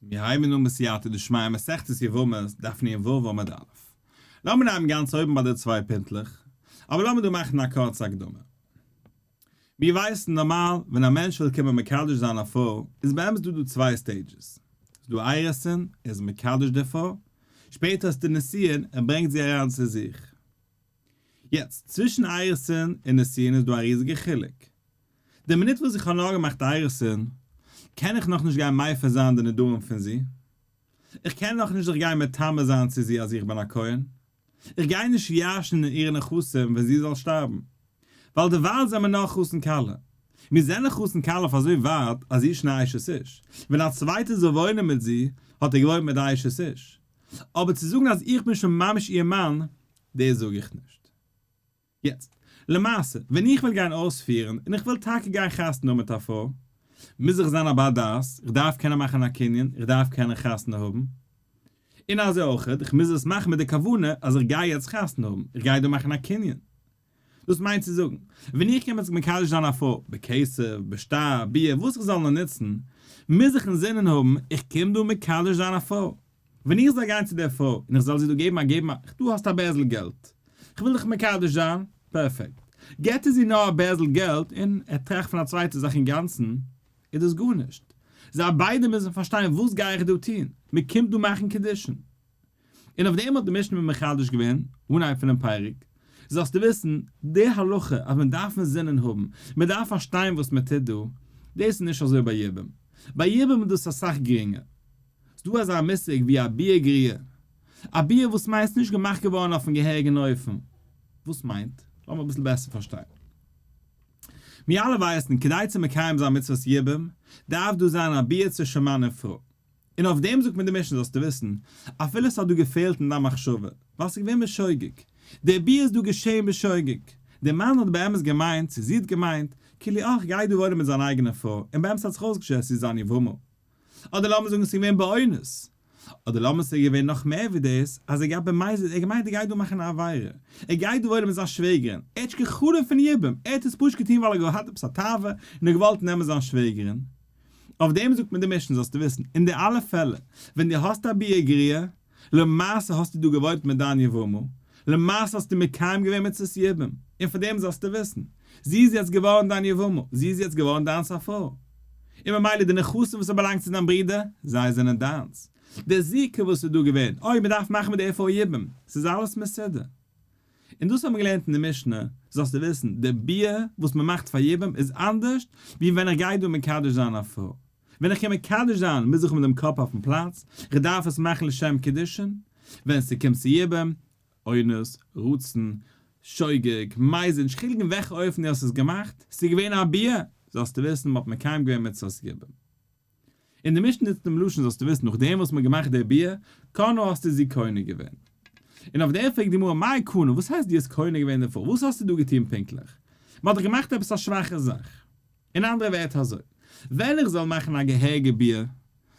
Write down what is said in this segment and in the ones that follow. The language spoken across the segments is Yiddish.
מיר הייבן אן בסייעתא דשמיא מסכת יבמות, דף נ"ו עמוד א'. לאמיר נעמען גאנץ אויבן ביי די צוויי פינטלעך, אבער לאמיר דא מאכן א קורצע הקדמה. מיר ווייסן נארמאל ווען א מענטש וויל קומען מקדש זיין א פרוי איז באמת דא דא צוויי stages. ס'איז דא אירוסין, ער איז מקדש די פרוי, שפעטער איז די נישואין, ער ברענגט זי אריין צו זיך. יעצט, צווישן אירוסין און נישואין איז דא א ריזיגע חילוק. די מינוט וואס איך האב נאר געמאכט אירוסין, קען איך נאכנישט גיין מפר זיין די נדרים פון זי. איך קען נאכנישט זיך גיין מטמא זיין צו זי אז איך בין א כהן. איך גיי נישט ירש'נען אירע נכסים ווען זי זאל שטארבן. ווייל דערווייל זעמער נאך חתן כלה. מיר זענען חתן כלה אויף אזוי ווייט אז זי איז שוין א אשת איש. ווען א צווייטער זאל וואוינען מיט זי, האט ער געוואוינט מיט די אשת איש. אבער צו זאגן אז איך בין שוין ממש איר מאן, דאס זאג איך נישט. יעצט, למעשה, ווען איך וויל גיין אויספירן, און איך וויל טאקע גיין חתונה האבן מיט א פרוי, מוז איך זיין א בר דעת, איך דארף קענען מאכן א קנין, איך דארף קענען חתונה האבן. און אזוי אויך, איך מוז עס מאכן מיט די כוונה אז איך גיי יעצט חתונה האבן, איך גיי דא מאכן א קנין. דאס מיינט צו זאגן, ווען איך קום יעצט מקדש זיין א פרוי, בכסף, בשטר, ביאה, וואס איך זאל נאר נוצן, מוז איך אינזינען האבן, איך קום דא מקדש זיין א פרוי. ווען איך זאל גיין צו דער פרוי און איך זאל זי דא געבן א געבן א, דא האסטו א בערזל געלט, איך וויל דיך מקדש זיין, פערפעקט. געבט ער זי נאר א בערזל געלט און ער טראכט פון א צווייטע זאך אינגאנצן, איז דאס גארנישט. זיי ביידע מוזן פארשטיין וואס גיי איך דא טון, מען קומט דא מאכן קידושין. און אויף דעם האט די משנה מיר מחדש געווען, אנהייב פונעם פרק, זאלסטו וויסן, די הלכה אז מען דארף אינזינען האבן, מען דארף פארשטיין וואס מען טוט דא, דאס איז נישט אזוי ביי יבום. ביי יבום איז דאס אסאך גרינגער. ס'דא אזא מושג ווי א ביאה גרועה. א ביאה וואס מיינט ס'נישט געמאכט געווארן אויפן געהעריגן אופן. וואס מיינט? לאמיר אביסל בעסער פארשטיין. מיר אלע ווייסן, כדי צו מקיים זיין מצוות יבום, דארף דא זיין א ביאה צווישן מאן און פרוי. און אויף דעם זאגט מיר די משנה זאלסטו וויסן, אפילו ס'האט דא געפעלט אין דיין מחשבה, ווייל ס'איז געווען בשוגג. דער ביאה איז דא געשען בשוגג. דער מאן האט באמת געמיינט, צו זי האט געמיינט, כאילו אה, כ'גיי דא וואוינען מיט זיין אייגענע פרוי, און באמת האט זיך אויסגעשטעלט ס'איז זיין יבמה. אדער לאמיר זאגן ס'איז געווען באונס. אדער לאמיר ס'איז געווען נאך מער ווי דאס, אז ער גייט במזיד, ער האט געמיינט ער גייט דא מאכן א עבירה. ער גייט דא וואוינען מיט זיין שוועגערין. ער האט נישט גע'חלומ'ט פון יבום, ער האט עס פשוט געטון ווייל ער האט געהאט עפעס א תאווה און ער האט געוואלט נעמען זיין שוועגערין. אויף דעם זאגט מיר די משנה זאלסטו וויסן, אין די אלע פעלער ווען דו האסט א ביאה גרועה, למעשה האסטו דא געוואוינט מיט דיין יבמה, למעשה האסטו מקיים געווען מצות יבום, און פאר דעם זאלסטו וויסן, זי איז יעצט געווארן דיין יבמה, זי איז יעצט געווארן דיינס א פרוי. און ממילא די נכסים וואס באלאנגט צו דיין ברודער, זיי זענען דיינס. די זיקה וואס איז דא געווען, אוי מען דארף מאכן מיט די פרוי יבום, ס'איז אלעס מסודר. און דאס האבן מיר געלערנט אין די משנה, זאלסטו וויסן, די ביאה וואס מען מאכט פאר יבום איז אנדערשט ווי ווען איך גיי דא מקדש זיין א פרוי. ווען איך קען מקדש זיין מוז איך האבן דעם קאפ אויפן פלאץ, איך דארף עס מאכן לשם קידושין. ווען ס'קומט צו יבום, אונס, רצון, שוגג, מזיד, נישט חילוק אין וועלכע אופן דו האסט עס געמאכט, ס'איז געווען א ביאה, זאלסטו וויסן מ'האט מקיים געווען מצוות יבום. און די משנה נוצט דעם לשון זאלסטו וויסן נאכדעם וואס מ'האט געמאכט די ביאה, קנה האסטו זי קונה געווען. און אויף דעם פרעגט די גמרא מאי קנה, וואס הייסט דו האסט קונה געווען די פרוי, וואס האסטו דא געטון פונקטליך? מ'האט דאך געמאכט עפעס א שוואכע זאך. אין אנדערע ווערטער אזוי, ווען איך זאל מאכן א געהעריגע ביאה,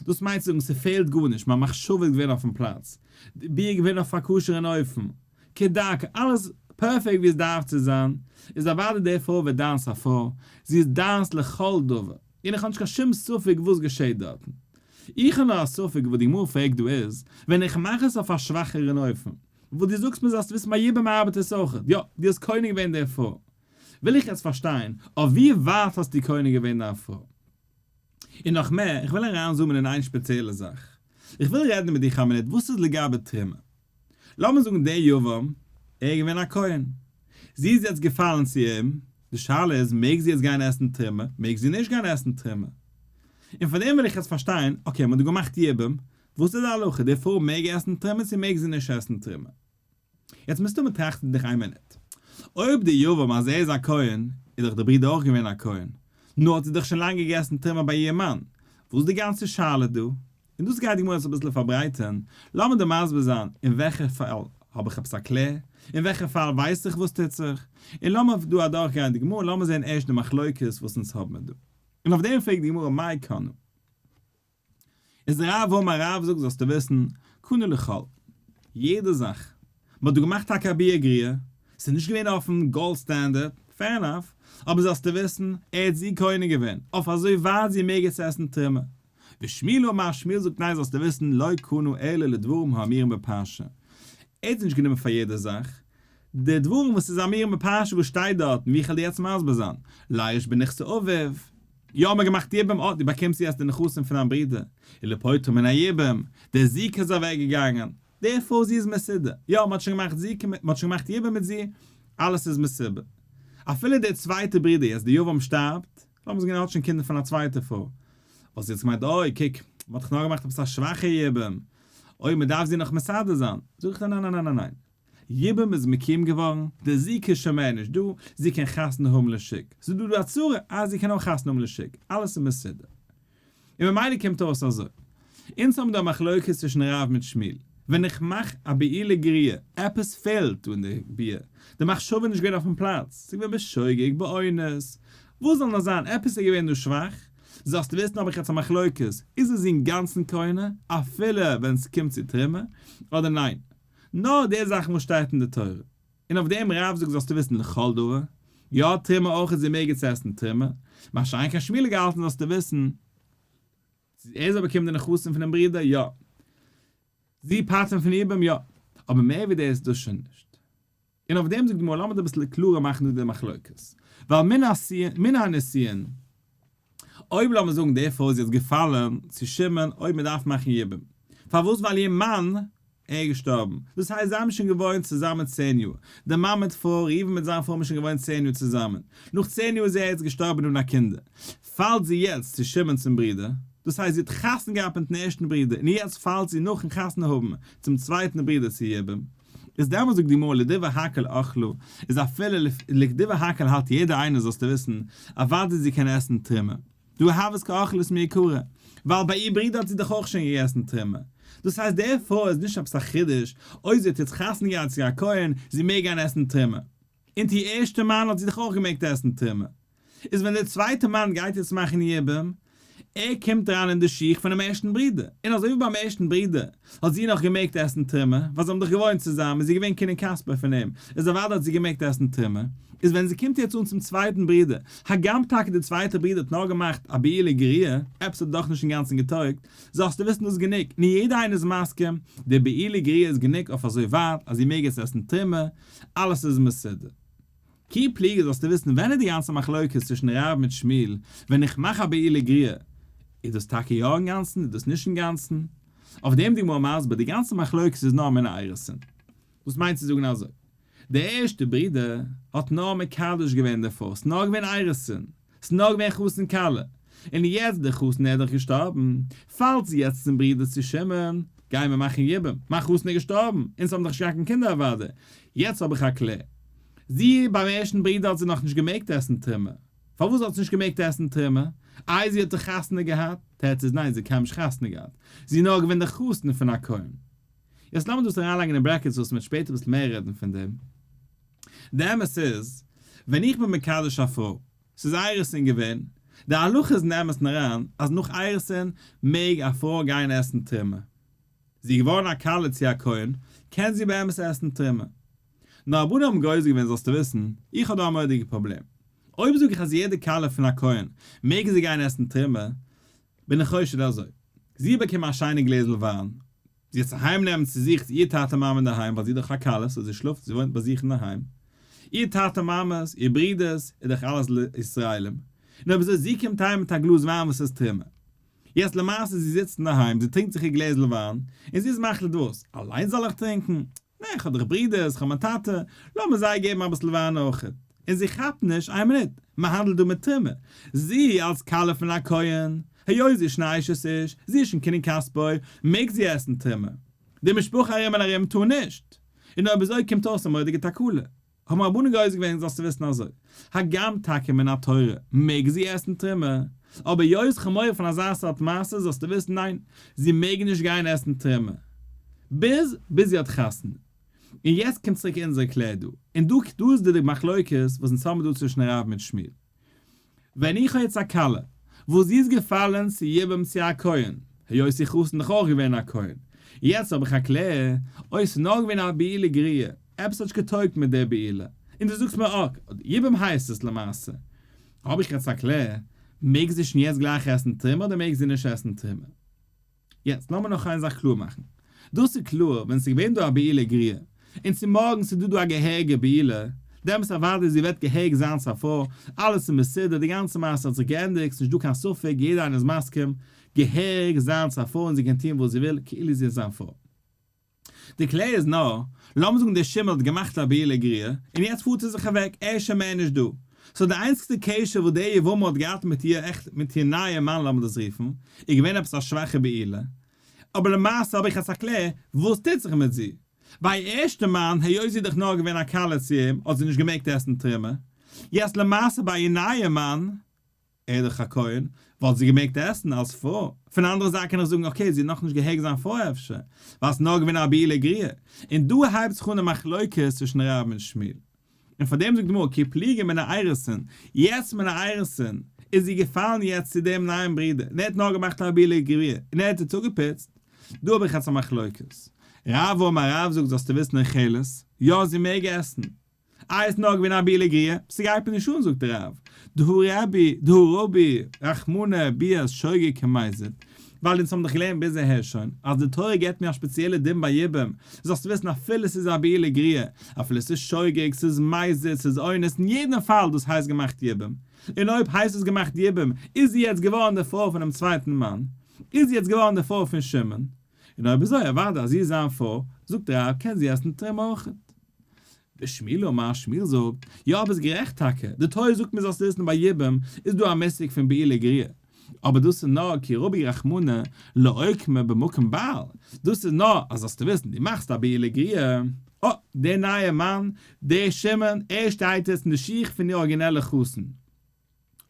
דאס מיינט צו זאגן ס'פעלט גארנישט, מיין מחשבה איז געווען אויפן פלאץ, די ביאה איז געווען אויף א כשר'ן אופן, כדרכו, אלעס פערפעקט ווי עס דארף צו זיין, איז אוודאי די פרוי ווערט דיינס א פרוי, זי איז דיינס לכל דבר, און איך האב נישט קיין שום ספק וואס געשעט דארטן. איך האב נאר א ספק וואס די גמרא פרעגט דא איז, ווען איך מאך עס אויף א שוואכערן אופן, וואס דו זאגסט מיר זאלסט וויסן ביי יבום ארבעט עס אויכעט, יא, דו האסט קונה געווען די פרוי, וויל איך יעצט פארשטיין, אויף ווי ווייט האסטו קונה געווען דיין פרוי? און נאך מער, איך וויל אריינזומען אין איין שפעציעלע זאך. איך וויל רעדן מיט דיך א מינוט וואס איז לגבי תרומה. לאמיר זאגן דער יבם, ער איז געווען א כהן. זי איז יעצט געפאלן צו אים, די שאלה איז מעג זי יעצט גיין עסן תרומה, מעג זי נישט גיין עסן תרומה? און פאר דעם וויל איך יעצט פארשטיין, okay, מען האט דא געמאכט יבום, וואס איז די הלכה, די פרוי מעג עסן תרומה צו מעג זי נישט עסן תרומה? יעצט מסתמא טראכט דיך איין מינוט. אויב די יבם אז ער איז א כהן, איז דאך די ברודער אויך געווען א כהן. נו האט זי דאך שוין לאנג געגעסן תרומה ביי איר מאן. וואס איז די גאנצע שאלה דא? און דאס גייט די גמרא יעצט אביסל פארברייטערן. לאמיר דיר מסביר זיין אין וועלכע פאל האב איך עפעס א קלער, אין וועלכע פאל ווייס איך וואס טוט זיך. און לאמיר דא אדורכגיין די גמרא און לאמיר זען ערשט די מחלוקת וואס אונז האבן מיר דא. און אויף דעם פרעגט די גמרא מאי קנה. איז רב אמר רב זאגט זאלסטו וויסן, קנה לכל, יעדע זאך, מען האט דא געמאכט טאקע א ביאה גרועה, ס'איז נישט געווען אויפן gold standard, fair enough, אבער זאלסטו וויסן, ער האט זי קונה געווען, אויף אזוי ווייט זי מעג יעצט עסן תרומה. ושמואל אמר, שמואל זאגט ניין זאלסטו וויסן לא קנה אלא לדברים האמורים בפרשה. ער האט זי נישט גענומען פאר יעדע זאך. די דברים וואס איז אמורים בפרשה וואס שטייט דארטן ווי איך וועל דיר יעצט מסביר זיין, לירש בנכסי אביו. יא מ'האט געמאכט יבום, אה דו באקומסט יעצט די נכסים פון דיין ברודער, ולפוטרה מן היבום, די זיקה איז אוועק געגאנגען, דערפאר זי איז מסודר, יא מ'האט שוין געמאכט זיקה, מ'האט שוין געמאכט יבום מיט זי, אלעס איז מסודר. אפילו דער צווייטער ברודער יעצט די יבם שטארבט, לאמיר זאגן ער האט שוין קינדער פון א צווייטע פרוי, וואלסטו יעצט געמיינט אוי קוק, מ'האט דאך נאר געמאכט עפעס א שוואכע יבום, אוי מ'דארף זי נאך מסדר זיין, זאג איך דיר ניין ניין ניין ניין, יבום איז מקוים געווארן, די זיקה איז שוין מער נישט דא, זי קען חתונה האבן לשוק, ס'איז דא דא א צרה אז זי קען אויך חתונה האבן לשוק, אלעס איז מסודר. און ממילא קומט אויס אזוי, אונז האבן דא א מחלוקת צווישן רב מיט שמואל, ווען איך מאך א בעילה גריעה, עפעס פעלט דא אין די ביאה, די מחשבה איז נישט געווען אויפן פלאץ, ס'איז געווען בשוגג, באונס, וואס זאל נאר זיין, עפעס איז געווען דא שוואך, זאלסטו וויסן האב איך יעצט א מחלוקת, איז עס אינגאנצן קונה, אפילו ווען ס'קומט צו תרומה, אדער ניין, נאר די זאכן וואס שטייט אין די תורה. און אויף דעם רב זאגט זאלסטו וויסן לכל דבר, יא תרומה אויך איז זי מעג צו עסן תרומה, מה שאין כן שמואל האט געהאלטן זאלסטו וויסן, צו ער זאל באקומען די נכסים פונעם ברודער, יא. זי פטר'ן פון יבום, יא. אבער מער ווי דאס דאס שוין נישט. און אויף דעם זאגט די גמרא לאמיר אביסל קלארער מאכן דא די מחלוקת. ווייל מן הנישואין, אויב לאמיר זאגן די פרוי איז יעצט געפאלן צו שמעון אויב מען דארף מאכן יבום, פארוואס ווייל איר מאן ער איז געשטארבן, דאס הייסט זיי האבן שוין געוואוינט צוזאמען צען יאר, די מאן מיט פרוי, ראובן מיט זיין פרוי האבן שוין געוואוינט צען יאר צוזאמען, נאך צען יאר איז ער יעצט געשטארבן אן א קינדער, פאלט זי יעצט צו שמעון צום ברודער, דאס הייסט זי האט חתונה געהאט מיטן ערשטן ברודער און יעצט פאלט זי נאכן חתונה האבן צום צווייטן ברודער צו יבום, איז דעמאלס זאגט די גמרא לדברי הכל אכלה, איז אפילו לדברי הכל האלט יעדער איינער זאלסטו וויסן, אוודאי זי קען עסן תרומה, דהא הות קאכלת מעיקרא, ווייל ביי איר ברודער האט זי דאך אויך שוין געגעסן תרומה, דאס הייסט די פרוי איז נישט עפעס א חידוש, אויב זי האט יעצט חתונה געהאט צו א כהן, זי מעג גיין עסן תרומה. אונטער איר ערשטע מאן האט זי דאך אויך געמעגט עסן תרומה. איז ווען דער צווייטער מאן גייט יעצט מאכן יבום, ער קומט אריין אין די שיך פונעם ערשטן ברודער, און אזוי ווי ביים ערשטן ברודער האט זי נאך געמעגט עסן תרומה, ווייל זיי האבן דאך געוואוינט צוזאמען, איז זי געווען קנין כספו פון אים, איז אוודאי האט זי געמעגט עסן תרומה, איז ווען זי קומט יעצט אן צום צווייטן ברודער, הגם טאקע דער צווייטער ברודער האט נאר געמאכט א בעילה גריעה, עפעס האט דאך נישט אינגאנצן געטויגט, זאלסטו וויסן דאס איז גענוג, און יעדער איינער איז מסכים, די בעילה גריעה איז גענוג אויף אזוי ווייט אז זי מעג יעצט עסן תרומה, אלעס איז מסודר. כי פליגי זאלסטו וויסן ווען איז די גאנצע מחלוקת צווישן רב מיט שמואל, ווען איך מאך א בעילה גריעה, איז דאס טאקע יא אינגאנצן איז דאס נישט אינגאנצן? אויף דעם די גמרא מסביר די גאנצע מחלוקת איז נאר מן האירוסין. דאס מיינט צו זאגן אזוי, דער ערשטער ברודער האט נאר מקדש געווען די פרוי, ס'איז נאר געווען אירוסין, ס'איז נאר געווען חתן כלה, און יעצט דער חתן איז דאך געשטארבן, פאלט זי יעצט צום ברודער צו שמעון, גייען מיר מאכן יבום, מיין חתן איז געשטארבן, אונז האבן דאך נישט געהאט קיין קינדער אוודאי, יעצט האב איך א קלער. זי, ביים ערשטן ברודער האט זי נאכנישט געמעגט עסן תרומה. פארוואס האט זי נישט געמעגט עסן תרומה? איי זי האט דאך חתונה געהאט? תירוץ איז ניין, זי האט קיינמאל נישט חתונה געהאט, זי איז נאר געווען דער חתן פון א כהן. יעצט לאמיר דאס אריינלייגן אין brackets וואס מ'וועט שפעטער אביסל מער רעדן פון דעם. די אמת איז, ווען איך בין מקדש א פרוי, ס'איז אירוסין געווען, די הלכה איז אין אמת'ן אריין אז נאך אירוסין מעג א פרוי גיין עסן תרומה. זי איז געווארן א כלה צו א כהן, קען זי באמת עסן תרומה. נאר רבנן האבן גוזר געווען זאלסטו וויסן, איך האב דא א מורא'דיגע פראבלעם. אויב זאג איך אז יעדע כלה פון א כהן מעג זי גיין עסן תרומה, בין איך חושד אזוי. זי באקומט א שיינע גלעזל וויין, זי וועט עס אהיים נעמען צו זיך צו איר טאטע מאמע אינדערהיים ווייל זי איז דאך א כלה so זי שלאפט זי וואוינט ביי זיך אינדערהיים, איר טאטע מאמעס, איר ברודערס, איז דאך אלעס ישראלים, און אויב אזוי זי קומט אהיים מיט א גלאז וויין וואס איז תרומה. יעצט למעשה זי זיצט אינדערהיים זי טרינקט זיך איר גלעזל וויין, און זי איז מחליט וואס? אליין זאל איך טרינקן? נע, איך האב דאך ברידערס, איך האב מיין טאטע, לאמיר זיי געבן אביסל וויין אויכעט. און זי כאפט נישט, איין מינוט, מען האנדלט דא מיט תרומה. זי, אלס כלה פון א כהן, היות זי איז שוין א אשת איש, זי איז שוין קנין כספו, מעג זי עסן תרומה. די משפחה ארום און ארום טאר נישט. און אויב אזוי קומט אויס א מורא'דיגע תקלה. האבן רבנן גוזר געווען זאלסטו וויסן אזוי, הגם טאקע מן התורה מעג זי עסן תרומה, אבער היות כ'האב מורא פון אזא סארט מעשה זאלסטו וויסן ניין, זי מעג נישט גיין עסן תרומה ביז ביז זי האט חתונה. און יעצט קומט צוריק אונזער קלער דא, און דא דא איז די מחלוקת וואס אונז האבן דא צווישן רב מיט שמואל. ווען איך האב יעצט א כלה וואס זי איז געפאלען צו יבום צו א כהן, היות איר חתן דאך אויך געווען א כהן, יעצט האב איך א קלער, אוי ס'איז נאר געווען א בעילה גריעה, עפעס האט נישט געטויגט מיט דער בעילה, און דו זאגסט מיר ok, יבום הייסט עס למעשה, האב איך יעצט א קלער, מעג זי שוין יעצט גלייך עסן תרומה אדער מעג זי נישט עסן תרומה? יעצט לאמיר נאך איין זאך קלאר מאכן. דאס איז קלאר ווען ס'איז געווען דא א בעילה גרועה, און צומארגנס איז דא דא א געהעריגע בעילה, דעמאלטס אוודאי זי ווערט געהעריג זיינס א פרוי, אלעס איז מסודר, די גאנצע מעשה האט זיך געענדיגט, ס'נישט דא קיין ספק, יעדער איינער איז מסכים, געהעריג זיינס א פרוי און זי קען טון וואס זי וויל כאילו זי איז זיין פרוי. די קלער איז נאר, לאמיר זאגן דער שמעון האט געמאכט א בעילה גרועה, און יעצט פארט ער זיך אוועק, ער איז שוין מער נישט דא. so די איינציגסטע קשר וואס דער יבמה האט געהאט מיט איר עכט, מיט איר נייע מאן לאמיר דאס רופן, איז געווען עפעס א שוואכע בעילה. אבער למעשה האב איך יעצט א קלער, וואס טוט זיך מיט זי? ביי איר ערשטע מאן, היות זי איז דאך נאר געווען א כלה צו אים, האט זי נישט געמעגט עסן תרומה. יעצט למעשה ביי איר נייע מאן, ער איז דאך א כהן, וואלט זי געמעגט עסן אלס פרוי. פון אנדערע זייט קען איך זאגן okay זי האט נאכנישט געהעריג זיין פרוי אפשר, ווייל ס'איז נאר געווען א בעילה גרועה. און דא הייבט זיך אן די מחלוקת צווישן רב און שמואל. און פאר דעם זאגט די גמרא כי פליגי מן האירוסין, יעצט מן האירוסין איז זי געפאלן יעצט צו דעם נייעם ברודער, און ער האט נאר געמאכט א בעילה גרועה, און ער האט איר צוגעפוצט. דא האב איך יעצט א מחלוקת. רב אמר רב זאגט זאלסטו וויסן אוכלת, יא זי מעג עסן. איי איז נאר געווען א בעילה גרועה? ס'גייט מיר נישט אן זאגט דער רב, דהא רבי, דהא רבי, רחמנא ביאת שוגג כמזיד, ווייל אונז האבן דאך געלערנט ביז אהער שוין, אז די תורה געבט מיר א שפעציעלע דין ביי יבום, זאלסטו וויסן אפילו ס'איז א בעילה גרועה, אפילו ס'איז שוגג, ס'איז מזיד, ס'איז אונס, אין יעדן פאל דאס הייסט געמאכט יבום, און אויב הייסט עס געמאכט יבום, איז זי יעצט געווארן די פרוי פונעם צווייטן מאן, איז זי יעצט געווארן די פרוי פון שמעון, און אויב אזוי אוודאי אז זי איז זיין פרוי, זאגט רב קען זי עסן תרומה אויכעט. ושמואל אמר, שמואל זאגט, יא ביסט גערעכט טאקע, די תורה זאגט מיר זאלסט וויסן ביי יבום איז דא א מושג פון בעילה גרועה, אבער דאס איז נאר כי רבי רחמנא לאוקמה במקום בעל, דאס איז נאר אז זאלסטו וויסן דו מאכסט א בעילה גרועה, אה, דער נייער מאן, דער שמעון, ער שטייט יעצט אין די שיך פון איר ארגינעלע חתן.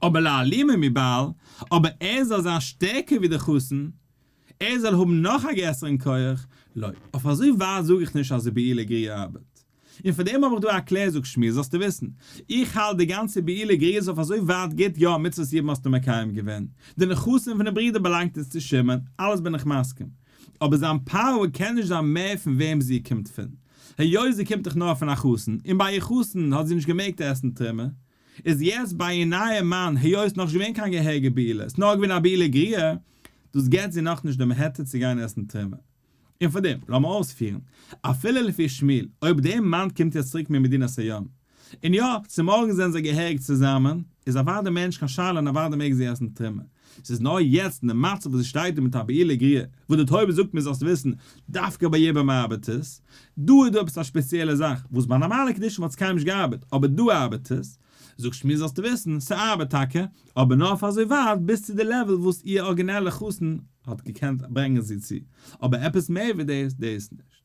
אבער לאעלומי מבעל, אבער ער זאל זיין שטערקער ווי דער חתן, ער זאל האבן נאך א גרעסערן כח, לא, אויף אזוי ווייט זאג איך נישט אז די בעילה גרועה ארבעט. און פאר דעם האב איך דא א קלער זאגט שמואל זאלסטו וויסן, איך האלט די גאנצע בעילה גרועה איז אויף אזוי ווייט גוט יא מצוות יבום האסטו מקיים געווען, די נכסים פון די ברודער באלאנגט יעצט צו שמעון, אלעס בין איך מסכים, אבער זיין power קען נישט זיין מער פון וועם זי קומט פון, היות זי קומט דאך נאר פון א חתן, און ביי איר חתן האט זי נישט געמעגט עסן תרומה, איז יעצט ביי איר נייע מאן היות נאכנישט געווען קיין געהעריגע בעילה ס'איז נאר געווען א בעילה גרועה, דאס געט זי נאכנישט דעם היתר צו גיין עסן תרומה. און פאר דעם, לאמיר אויספירן, אפילו לפי שמואל, אויב דער מאן קומט יעצט צוריק ממדינת הים, און יא, צומארגן זענען זיי געהעריג צוזאמען, איז אוודאי מער נישט קיין שאלה און אוודאי מעג זי עסן תרומה. ס'איז נאר יעצט אין די מצב וואס זי שטייט דא מיט א בעילה גרועה, וואס די תורה זאגט מיר זאלסט וויסן, דווקא ביי יבום ארבעט עס, דא איז דא עפעס א שפעציעלע זאך, וואס ביי נארמאלע קידושין וואלט עס קיינמאל נישט געארבעט, אבער דא ארבעט עס, זאגט שמואל זאלסטו וויסן, ס'ארבעט טאקע, אבער נאר אויף אזוי ווייט ביז צו די level וואס איר ארגינעלע חתן האט געקענט ברענגען זי צו, אבער עפעס מער ווי דאס, דאס נישט.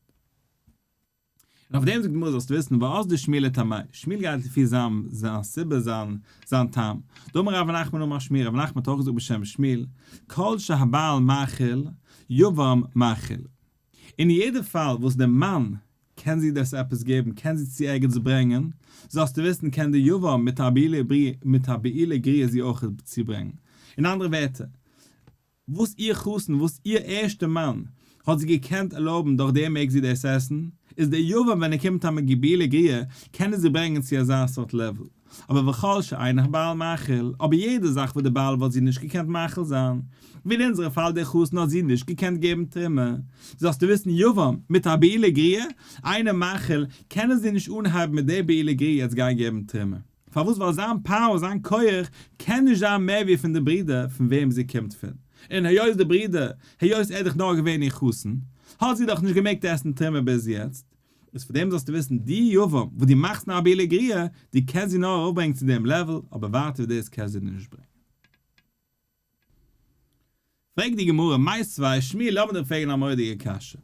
און אויף דעם זאגט די גמרא זאלסטו וויסן ואזדא שמואל לטעמיה, שמואל גייט לפי זיין זיין סיבה זיין זיין טעם, דאמר רב נחמן אמר שמואל, רב נחמן האט אויך געזאגט בשם שמואל, כל שהבעל מאכיל יבם מאכיל, אין יעדע פאל וואס דער מאן קען זי דאס עפעס געבן קען זי צו ערגעץ ברענגען, זאלסטו וויסן קען די יבם מיט א בעילה מיט א בעילה גרועה זי אויך צוברענגען, אין אנדערע ווערטער, וואס איר חתן, וואס איר ערשטע מאן, האט זי געקענט ערלויבן דורך דעם מעג זי דאס עסן, איז דער יבם ווען ער קומט א בעילה גרועה, קען ער זי ברענגען צו אזא סארט level. אבער וכל שאין הבעל מאכיל, אבער יעדע זאך וואס דער בעל וואלט זי נישט געקענט מאכיל זיין, ווי אין אונזערע פאל דער חתן האט זי נישט געקענט געבן תרומה, זאלסטו וויסן יבם, מיט א בעילה גרועה, אינו מאכיל, קען ער זי נישט אנהייבן מיט די בעילה גרועה יעצט גיין געבן תרומה. פארוואס? ווייל זיין power, זיין כח, קען נישט זיין מער ווי פון די ברודער פון וועם זי קומט פון. און היות די ברודער, היות ער איז דאך נאר געווען איר חתן, האט זי דאך נישט געמעגט עסן תרומה ביז יעצט. איז פאר דעם זאלסטו וויסן, די יבם וואס דו מאכסט נאר א בעילה גרועה, דו קענסט זי נאר ארויפברענגען צו דעם level, אבער ווייטער ווי דאס קענסט זי נישט ברענגען. פרעגט די גמרא, מיתיבי, שמואל לאמיר דיר פרעגן א מורא'דיגע קשיא.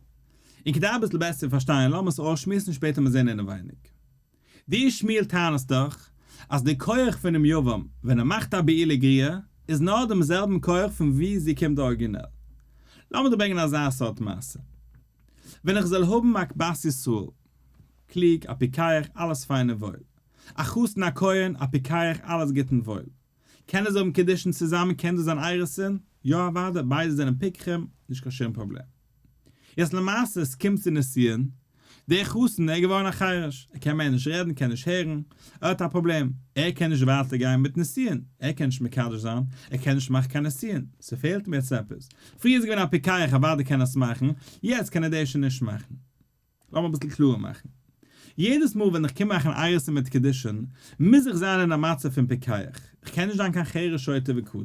און כדי אביסל בעסער צו פארשטיין לאמיר עס אויסשמועסן שפעטער מיר זען אינעווייניג. דו שמואל טענה'סט דאך אז די כח פונעם יבם ווען ער מאכט א בעילה גרועה איז נאר דעם זעלבן כח פון וואו זי קומט אריגינעל. לאמיר דיר ברענגען אזא סארט מעשה. ווען איך זאל האבן א בת ישראל, קלוג, א פיקח, אלעס פיין און וואויל. א חתן א כהן, א פיקח, אלעס גוט און וואויל. קענען זיי האבן קידושין צוזאמען? קען דאס זיין אירוסין? יא אוודאי, ביידע זענען פיקחים, נישט קיין שום פראבלעם. יעצט למעשה עס קומט צו נישואין, דער חתן ער איז געווארן א חירש, ער קען מער נישט רעדן, קען נישט הערן, ער האט א פראבלעם, ער קען נישט ווייטער גיין מיט נישואין, ער קען נישט מקדש זיין, ער קען נישט מאכן קיין נישואין, ס'פעלט אים יעצט עפעס, פריער איז געווען א פיקח אוודאי קען ער עס מאכן, יעצט קען ער דאס שוין נישט מאכן. לאמיר אביסל קלארער מאכן. יעדעס מאל ווען איך קום מאכן אירוסין מיט קידושין, מוז איך זיין אין א מצב פון פיקח, איך קען נישט זיין קיין חירש שוטה וקטן,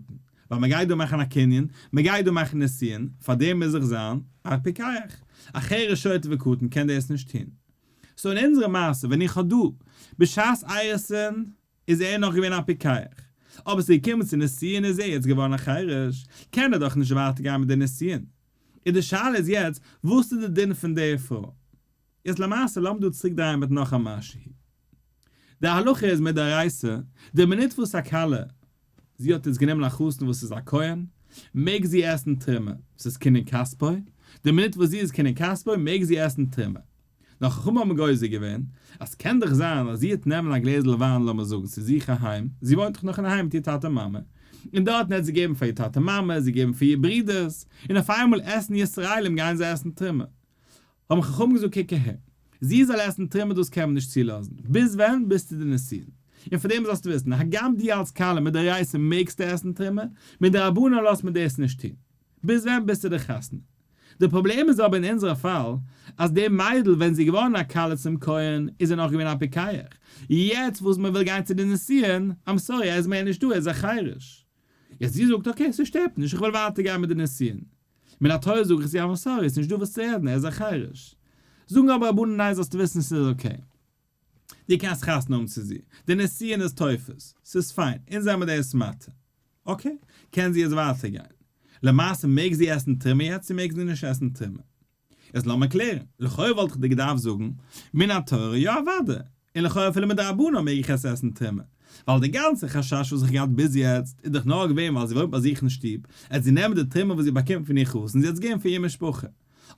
ווייל מען גייט דא מאכן א קנין, מען גייט דא מאכן נישואין, פאר דעם מוז איך זיין א פיקח. א חירש שוטה וקטן קען דאס נישט טון. so אין אונזערע מעשה ווען איך האב דא בשעת אירוסין איז ער נאך געווען א פיקח, אבער ס'איז געקומען צו נישואין איז ער יעצט געווארן א חירש, קען ער דאך נישט ווייטער גיין מיט די נישואין. און די שאלה איז יעצט וואס איז די דין פון די פרוי? יעצט למעשה לאמיר דא צוריק דרייען מיט נאך א משהו. די הלכה איז מדאורייתא, די מינוט וואס א כלה, זי האט יעצט גענומען א חתן וואס איז א כהן, מעג זי עסן תרומה, ס'איז קנין כספו, די מינוט וואס זי איז קנין כספו מעג זי עסן תרומה. נאר חכמים האבן גוזר געווען, אז ס'קען דאך זיין אז זי העט נעמען א גלעזל וויין לאמיר זאגן צו זיך אהיים, זי וואוינט דאך נאך אינדערהיים מיט איר טאטע מאמע, און דארטן העט זי געבן פאר איר טאטע מאמע, זי געבן פאר איר ברודערס, און אויף איינמאל עסן ישראלים גייען זיי עסן תרומה. האבן חכמים געזאגט קוק אהער, זי זאל עסן תרומה דאס קען מען נישט צולאזן, ביז ווען? ביז צו די נישואין. און פאר דעם זאלסטו וויסן, הגם דו אלס כלה מדאורייתא מעגסטו עסן תרומה, מדרבנן לאזט מען דאס נישט טון. ביז ווען? ביז צו די חתונה. די פראבלעם איז אבער אין אונזערע פאל, אז די מיידל ווען זי איז געווארן א כלה צום כהן איז זי נאך געווען א פיקח, יעצט וואס מען וויל גיין צו די נישואין, I'm sorry ער איז מער נישט דא ער איז א חירש. יעצט זי זאגט okay ס'שטערט נישט איך וויל ווייטער גיין מיט די נישואין. מן התורה זאג איך זי I'm sorry ס'נישט דא וואס צו רעדן ער איז א חירש. זאגן אבער רבנן ניין זאלסטו וויסן ס'איז okay. דו קענסט חתונה האבן צו זי, די נישואין איז תופס, ס'איז פיין, אונז זעמער דאס מתיר. okay, קען זי יעצט ווייטער גיין. למעשה מעג זי עסן תרומה יעצט צו מעג זי נישט עסן תרומה? איז לאמיר קלערן, לכאו' וואלט איך דיר געדארפט זאגן, מן התורה יא אוודאי, און לכאו' אפילו מדרבנן מעג איך עס עסן תרומה, ווייל די גאנצע חשש וואס איך געהאט ביז יעצט איז דאך נאר געווען ווייל זי וואוינט ביי זיך אין שטוב, עט זי נעמען די תרומה וואס זי באקומט פון איר חתן זי עט עס געבן פאר איר משפחה.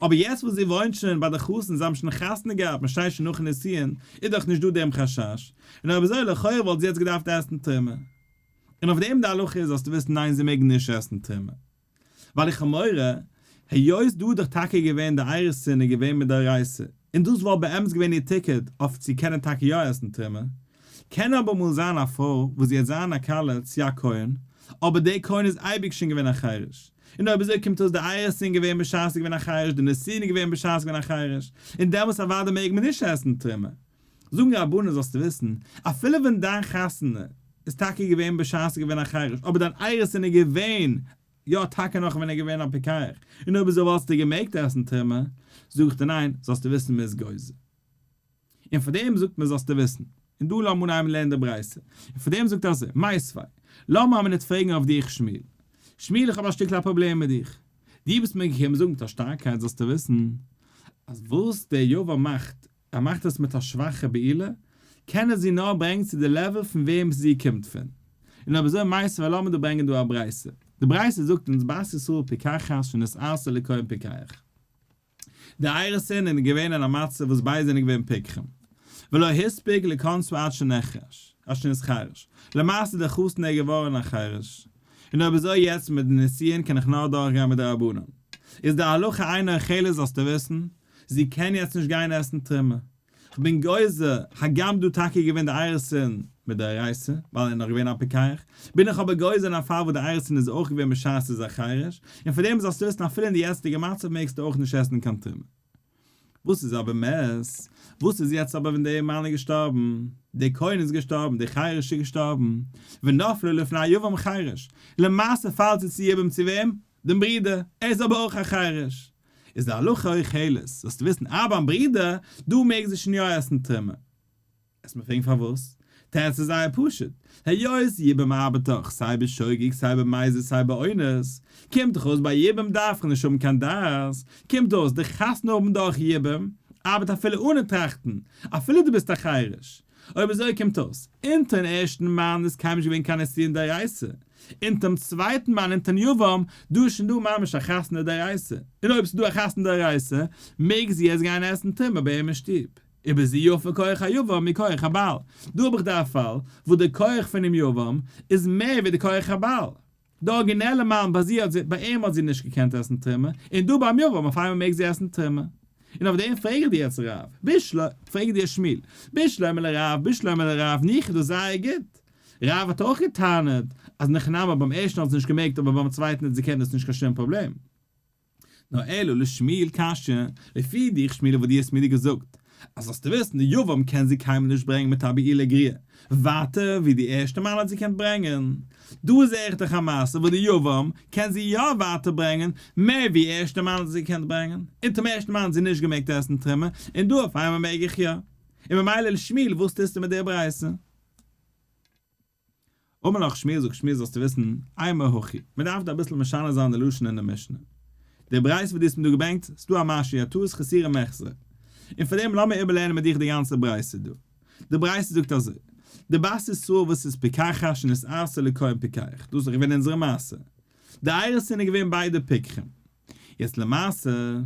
אבער יעצט וואס זי וואוינט שוין ביי די חתן זיי האבן שוין חתונה געהאט מען שטייט שוין נאכן נישואין איז דאך נישט דא דעם חשש, און אויב אזוי לכאורה וואלט זי יעצט געדארפט עסן תרומה. און אויף דעם די הלכה איז זאלסטו וויסן ניין זי מעג נישט עסן תרומה. ווייל איך האב מורא, היות דא איז דאך טאקע געווען די אירוסין איז געווען מדאורייתא, און דאס וואלט באמת געווען איר ticket אויף צו קענען טאקע יא עסן תרומה, קען אבער אמאל זיין א פרוי וואס זי העט זיין א כלה צו א כהן, אבער דער כהן איז אייביג שוין געווען א חירש, און אויב אזוי קומט אויס די אירוסין געווען בשעת איז געווען א חירש, די נישואין איז געווען בשעת איז געווען א חירש, און דעמאלס אוודאי מעג מען נישט עסן תרומה. זאגן רבנן זאלסטו וויסן, אפילו ווען דיין חתונה איז טאקע געווען בשעת איז געווען א חירש, אבער דיין אירוסין איז געווען יא טאקע נאך ווען ער איז געווען א פיקח, און אויב אזוי וואלסטו געמעגט עסן תרומה, זאג איך דיר ניין, זאלסטו וויסן מען איז גוזר. און פאר דעם זאגט מען זאלסטו וויסן, און דא לאמיר אנהייבן לערנען די ברייתא, און פאר דעם זאגט ער אזוי, מיתיבי, לאמיר א מינוט פרעגן אויף דיך שמואל, שמואל איך האב א שטיקל א פראבלעם מיט דיך, דו ביסט מיר געקומען זאגן מיט א שטארקייט זאלסטו וויסן, אז וואס דער יבם מאכט, ער מאכט עס מיט א שוואכע בעילה, קען ער זי נאר ברענגן צו די level פון וועם זי קומט פון. און אויב אזוי מיתיבי לאמיר דא ברענגען דא א ברייתא. די ברייתא זאגט אונז בת ישראל פיקחת שנתארסה לכהן פיקח. די אירוסין זענען געווען אין א מצב וואס ביידע זענען געווען פיקחים. ולא הספיק לכנסה עד שנחרש, עד שנתחרש. למעשה דער חתן איז געווארן א חירש. און אויב אזוי יעצט מיט די נישואין קען איך נאר דורכגיין מיט די רבנן. איז די הלכה אינה אוכלת זאלסטו וויסן, זי קען יעצט נישט גיין עסן תרומה. כ'בין גוזר, הגם דא טאקע איז געווען די אירוסין מדאורייתא, ווייל ער איז נאך געווען א פיקח, בין איך אבער גוזר אין א פאל וואס די אירוסין איז אויך געווען בשעת איז א חירש, און פאר דעם זאלסטו וויסן אפילו אין די יעצטיגע מצב מעגסטו אויך נישט עסן קיין תרומה. וואס איז אבער מת? וואס איז יעצט אבער ווען דער מאן איז געשטארבן? דער כהן איז געשטארבן, דער חירש איז געשטארבן, ונפלה לפני יבם חירש, למעשה פאלט זי צו יבום צו וועם? דעם ברודער, ער איז אבער אויך א חירש. איז די הלכה אוכלת, זאלסטו וויסן אה ביים ברודער, דא מעג זי שוין יא עסן תרומה. וועסט מיר פרעגן פארוואס? תירוץ איז זייער פשוט, היות יבום ארבעט דאך סיי בשוגג סיי במזיד סיי באונס, קומט דאך אויס ביי יבום דארף איך נישט האבן קיין דעת, קומט אויס די חתונה האבן דורך יבום ארבעט אפילו אנע טראכטן, אפילו דו ביסט א חירש. אויב אזוי קומט אויס, אונטערן ערשטן מאן איז קיינמאל נישט געווען קיין נישואין דאורייתא, אונטערן צווייטן מאן אונטערן יבם, דא איז שוין דא ממש א חתונה דאורייתא, און אויב ס'איז דא א חתונה דאורייתא, מעג זי יעצט גיין עסן תרומה ביי אים אין שטוב. ובזו יפה כח היבם מכח הבעל. דא האב איך די א פאל, וואס די כח פונעם יבם איז מער ווי די כח הבעל. די ארגינעלע מאן ביי זי האט זי, ביי אים האט זי נישט געקענט עסן תרומה, און דא ביים יבם אויף איינמאל מעג זי עסן תרומה. און אויף דעם פרעג איך דיר יעצט רב, בשלמא, פרעג איך דיר שמואל, בשלמא לרב, בשלמא לרב, ניחא דאס זייער גוט. רב האט אויך געטענה'ט אז נכנמה ביים ערשטן האט זי נישט געמעגט אבער ביים צווייטן האט זי געקענט דאס נישט קיין שום פראבלעם. נאר אלא לשמואל קשיא, לפי דיך שמואל וואס דו האסט מיר דיר געזאגט, אז זאלסטו וויסן די יבם קען זי קיינמאל נישט ברענגען מיט א בעילה גריעה, ווייטער ווי די ערשטע מאל האט זי געקענט ברענגען. דא זעה איך דאך א מעשה וואס די יבם קען זי יא ווייטער ברענגען מער ווי ערשטע מאל האט זי געקענט ברענגען, אונטערם ערשטן מאל האט זי נישט געמעגט עסן תרומה, און דא אויף איינמאל מעג איך יא. און ממילא לשמואל וואס טוסטו מיט די ברייתא? אמר לך שמואל זאגט שמואל זאלסטו וויסן, אימא הכי, מען דארף דא אביסל משנה זיין די לשון אין די משנה. די ברייתא וואס דו האסט מיר דא געברענגט, ס'איז דא א משהו, א טעות חסורי מחסרא. און פאר דעם לאמיר איבערלערנען מיט דיך די גאנצע ברייתא דא. די ברייתא זאגט אזוי, די בת ישראל וואס איז פיקחת שנתארסה לכהן פיקח, דאס איז דאך געווען אונזערע מעשה. די אירוסין איז געווען ביידע פיקחים. יעצט למעשה,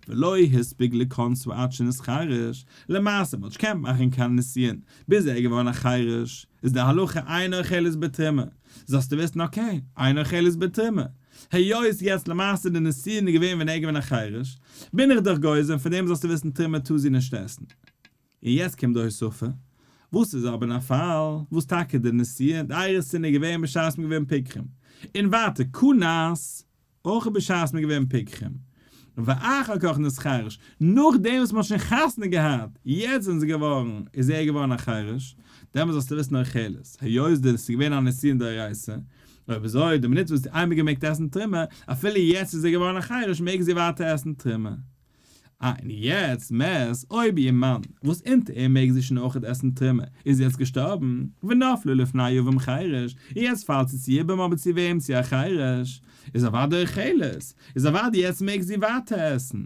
ולא הספיק לכנסה עד שנתחרש, למעשה מ'האט נישט געקענט מאכן קיין נישואין ביז ער איז געווארן א חירש, איז די הלכה אינה אוכלת בתרומה, זאלסטו וויסן okay, אינה אוכלת בתרומה, היות יעצט למעשה די נישואין איז געווען ווען ער איז געווען א חירש, בין איך דאך גוזר און פון דעם זאלסטו וויסן תרומה טאר זי נישט עסן. און יעצט קומט די הוספה, וואס איז אבער אין א פאל וואס טאקע די נישואין, די אירוסין איז געווען בשעת מ'איז געווען פיקחים, און ווייטער כנס, אויך בשעת מ'איז געווען פיקחים, ואחר כך נתחרש, נאכדעם וואס מ'האט שוין חתונה געהאט, יעצט זענען זיי געווארן, איז ער געווארן א חירש, דעמאלס זאלסטו וויסן אוכלת, היות דאס איז געווען א נישואין דאורייתא, אויב אזוי, די מינוט וואס זי איינמאל געמעגט עסן תרומה, אפילו יעצט איז ער געווארן א חירש מעג זי ווייטער עסן תרומה. אה, און יעצט מת, אויב איר מאן, וואס אונטער אים מעג זי שוין אויכעט עסן תרומה, איז יעצט געשטארבן, ונפלה לפני יבם חירש, און יעצט פאלט זי צו יבום אבער צו וועם? צו א חירש, איז אוודאי אוכלת, איז אוודאי יעצט מעג זי ווייטער עסן.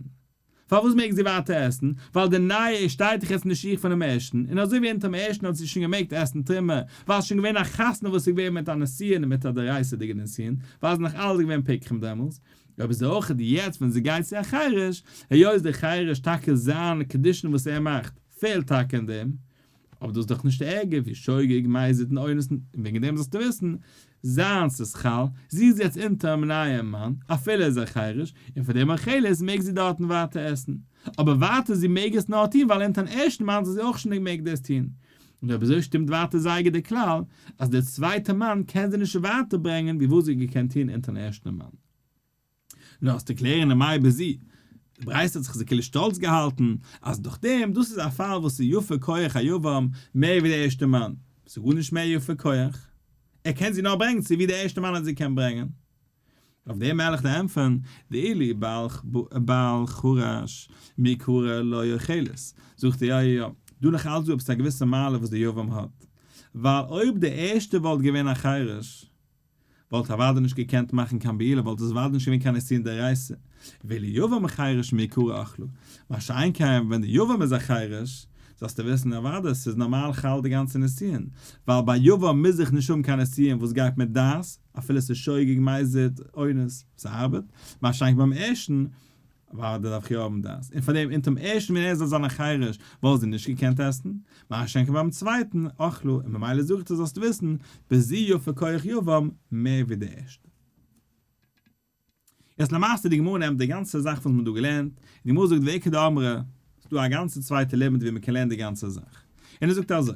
פארוואס מעג זי ווייטער עסן? ווייל די נייע שטייט דאך יעצט אין די שיך פונעם ערשטן, און אזוי ווי אונטערם ערשטן האט זי שוין געמעגט עסן תרומה, ווייל ס'איז שוין געווען א חתונה וואס איז געווען מיט א נישואין און מיט א דאורייתא'דיגע נישואין, ווייל ס'איז נאך אלעס געווען פיקחים דעמאלס, אבער זי אויך יעצט ווען זי גייט צו א חירש, היות דער חירש טאקע זיין קידושין וואס ער מאכט פעלט טאקע אין דעם, אבער דאס איז דאך נישט ערגער ווי שוגג, מזיד און אונס, און וועגן דעם זאלסטו וויסן, זיינס איז חל, זי איז יעצט אונטערן נייעם מאן, אפילו ער איז א חירש, און פאר דעם אוכלת מעג זי דארטן ווייטער עסן, אבער ווייטער זי מעג עס נאר טון ווייל אונטערן ערשטן מאן האט זי אויך שוין געמעגט דאס טון, און אויב אזוי שטימט ווייטער זייער גוט דער כלל אז דער צווייטער מאן קען זי נישט ווייטער ברענגען ווי וואס זי האט געקענט טון אונטערן ערשטן מאן. נאר האסטו קלערן אין מאי בזו. די ברייתא האט זיך אזוי כאילו שטאלץ געהאלטן אז דורך דעם דאס איז א פאל וואס איז יפה כח היבם מער ווי דער ערשטער מאן. ס'איז גארנישט מער יפה כח. ער קען זי נאר ברענגן צו ווי דער ערשטער מאן האט זי געקענט ברענגען. אויף דעם וועל איך דיר ענטפערן, דאילו בעל חרש מעיקרא לא אוכלת. זאגט ער יא יא יא, דא נאך אלץ דא עפעס א געוויסע מעלה וואס דער יבם האט. ווייל אויב דער ערשטער וואלט געווען א חרש, וואלט אוודאי נישט געקענט מאכן קיין בעילה, וואלט עס אוודאי נישט געווען קיין נישואין דאורייתא, ואילו יבם חרש מעיקרא אכלה, מה שאין כן ווען די יבם איז א חרש, זאלסטו וויסן אוודאי ס'איז נארמאל חל די גאנצע נישואין, ווייל ביי יבם מוז איך נישט האבן קיין נישואין וואס גייט מיט דעת, אפילו ס'איז שוגג מזיד אונס, ס'ארבעט, מה שאין כן ביים ערשטן, אוודאי דארף איך יא האבן דעת, און פארדעם אונטערם ערשטן ווען ער זאל זיין א חירש וואלט זי נישט געקענט עסן, מה שאין כן ביים צווייטן אכלה, און ממילא זאג איך דיר זאלסט וויסן, בזו יפה כח יבם מער ווי די ערשטע. יעצט למעשה די גמרא נעמט די גאנצע זאך וואס מען האט דא געלערנט, און די גמרא זאגט ואיכא דאמרי, ס'איז דא א גאנצע צווייטע לימוד ווי מען קען לערנען די גאנצע זאך, און ער זאגט אזוי,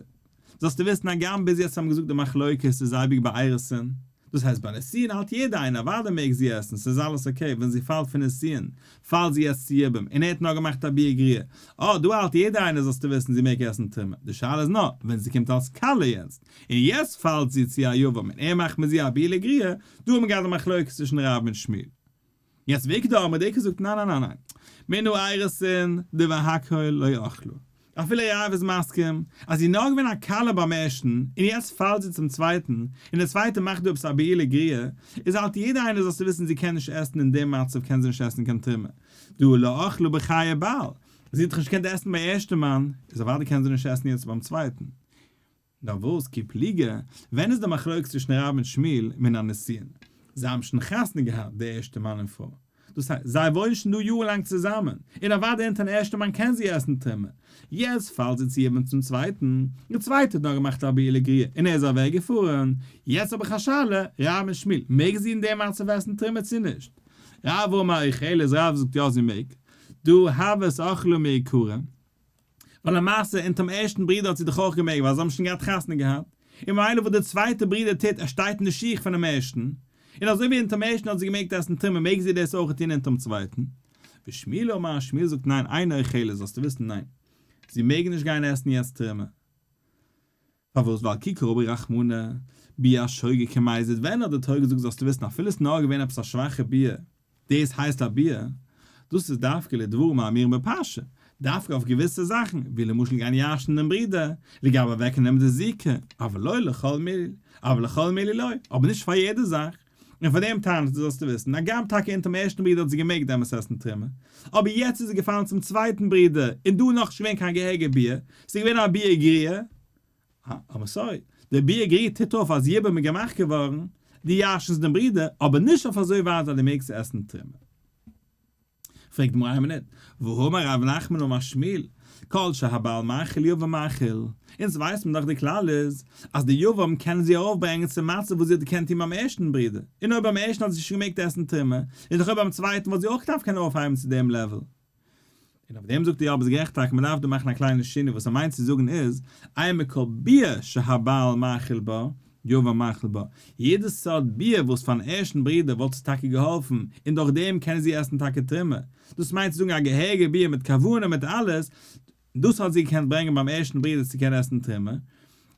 זאלסטו וויסן הגם ביז יעצט האבן געזאגט די מחלוקת איז אייביג ביי אירוסין, דאס הייסט ביי נישואין האלט יעדער איינער אוודאי מעג זי עסן ס'איז אלעס okay ווען זי פאלט פון נישואין פאלט זי יעצט צו יבום און ער האט נאר געמאכט א ביאה גרועה, אה דא האלט יעדער איינער זאלסטו וויסן זי מעג עסן תרומה, די שאלה איז נאר ווען זי קומט אלס כלה יעצט און יעצט פאלט זי צו א יבם און ער מאכט מיט זי א בעילה גרועה, דא האבן מיר געהאט די מחלוקת צווישן רב מיט שמואל. יעצט ואיכא דאמרי דער עיקר זאגט ניין ניין ניין ניין, מן האירוסין דבהכל לא אכלה, אפילו רב איז מסכים אז זי איז נאר געווען א כלה ביים ערשטן און יעצט פאלט זי צום צווייטן און דער צווייטער מאכט דא עפעס א בעילה גרועה, איז האלט יעדער איינער זאלסטו וויסן זי קען נישט עסן אין דעם מצב קען זי נישט עסן קיין תרומה, דהא לא אכלה בחיי בעל, זי האט דאך נישט געקענט עסן ביים ערשטן מאן, איז אוודאי קען זי נישט עסן יעצט ביים צווייטן. נאר וואס כי פליגי, ווען איז די מחלוקת צווישן רב און שמואל מן הנישואין? זיי האבן שוין חתונה געהאט די ערשטע מאן און פרוי, דאס הייסט זיי וואוינען שוין דא יארן לאנג צוזאמען, און אוודאי אונטערן ערשטן מאן קען זי עסן תרומה, יעצט פאלט זי צו יבום צום צווייטן, דער צווייטער האט נאר געמאכט א בעילה גרועה און ער איז אוועק געפארן, יעצט האב איך א שאלה, רב און שמואל, מעג זי אין דעם מצב עסן תרומה צו נישט? רב אמר אוכלת, רב זאגט יא זי מעג. דא הוות אכלה מעיקרא, ווייל למעשה אונטערם ערשטן ברודער האט זי דאך אויך געמעגט ווייל זיי האבן שוין געהאט חתונה געהאט, און ממילא וואס דער צווייטער ברודער טוט ער שטייט אין די שיך פונעם ערשטן, און אזוי ווי אונטערם ערשטן האט זי געמעגט עסן תרומה מעג זי דאס אויך טון אונטערם צווייטן. ושמואל אמר, שמואל זאגט ניין אינה אוכלת זאלסטו וויסן ניין זי מעג נישט גיין עסן יעצט תרומה. פארוואס ווייל כי קרא ביה רחמנא ביאת שוגג כמזיד ווען האט די תורה געזאגט זאלסטו וויסן אפילו ס'איז נאר געווען עפעס א שוואכע ביאה דאס הייסט א ביאה דאס איז דווקא לדברים האמורים בפרשה דווקא אויף געוויסע זאכן ווי למשל גיין ירש'ן דעם ברודער לגבי אוועקנעמען די זיקה אבל לא לכל מילי אבל לכל מילי לא אבער נישט פאר יעדע זאך. און פאר דעם טענה'ט זי זאלסטו וויסן, הגם טאקע אונטערם ערשטן ברודער האט זי געמעגט דעמאלס עסן תרומה, אבער יעצט איז זי געפאלן צום צווייטן ברודער, און דא איז נאכנישט געווען קיין געהעריגע ביאה, ס'איז געווען א ביאה גרועה, אה, אבער sorry, די ביאה גרועה טוט אויף אז יבום איז געמאכט געווארן, דו ירש'נסט דעם ברודער, אבער נישט אויף אזוי ווייט אז דו מעגסט עסן תרומה. פרעגט די גמרא איין מינוט, והאמר רב נחמן אמר שמואל, כל שהבעל מאכיל יבם מאכיל, אונז ווייסט מען דאך די כלל איז, אז די יבם קענען זי ארויפברענגען צום מצב וואס זי האט געקענט טון ביים ערשטן ברודער, און אויב ביים ערשטן האט זי שוין געמעגט עסן תרומה, איז דאך אויב ביים צווייטן וואלט זי אויך געדארפט קענען אויפהייבן צו דעם level. און אויף דעם זאגט ער יא ביסט גערעכט טאקע מען דארף דא מאכן א קליינע שינוי וואס ער מיינט צו זאגן איז, אימא כל ביאה שהבעל מאכיל בה, יבם מאכיל בה, יעדע סארט ביאה וואס פארן ערשטן ברודער וואלט עס טאקע געהאלפן און דורך דעם קענען זי עסן טאקע תרומה, דאס מיינט צו זאגן א געהעריגע ביאה מיט כוונה מיט אלעס, דאס האט זי געקענט ברענגען ביים ערשטן ברודער צו קענען עסן תרומה,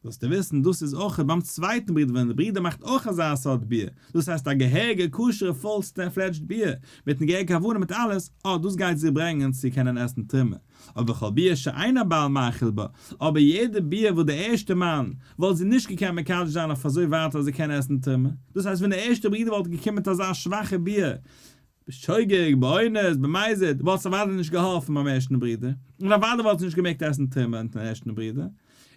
זאלסטו וויסן דאס איז אויך ביים צווייטן ברודער ווען די ברודער מאכט אויך אזא סארט ביאה, דאס הייסט א געהעריגע כשר'ע full fledged ביאה מיטן געהעריגע כוונה מיט אלעס, אה דאס גייט זי ברענגען צו קענען עסן תרומה. אבער כל ביאה שאין הבעל מאכיל בה, אבער יעדע ביאה וואס די ערשטע מאן וואלט זי נישט געקענט מקדש זיין אויף אזוי ווייט אז זי קען עסן תרומה, דאס הייסט ווען די ערשטע ברודער וואלט געקומען מיט אזא שוואכע ביאה, בשוגג, באונס, במזיד, וואלט עס אוודאי נישט געהאלפן ביים ערשטן ברודער, און אוודאי וואלט זי נישט געמעגט עסן תרומה אונטערן ערשטן ברודער,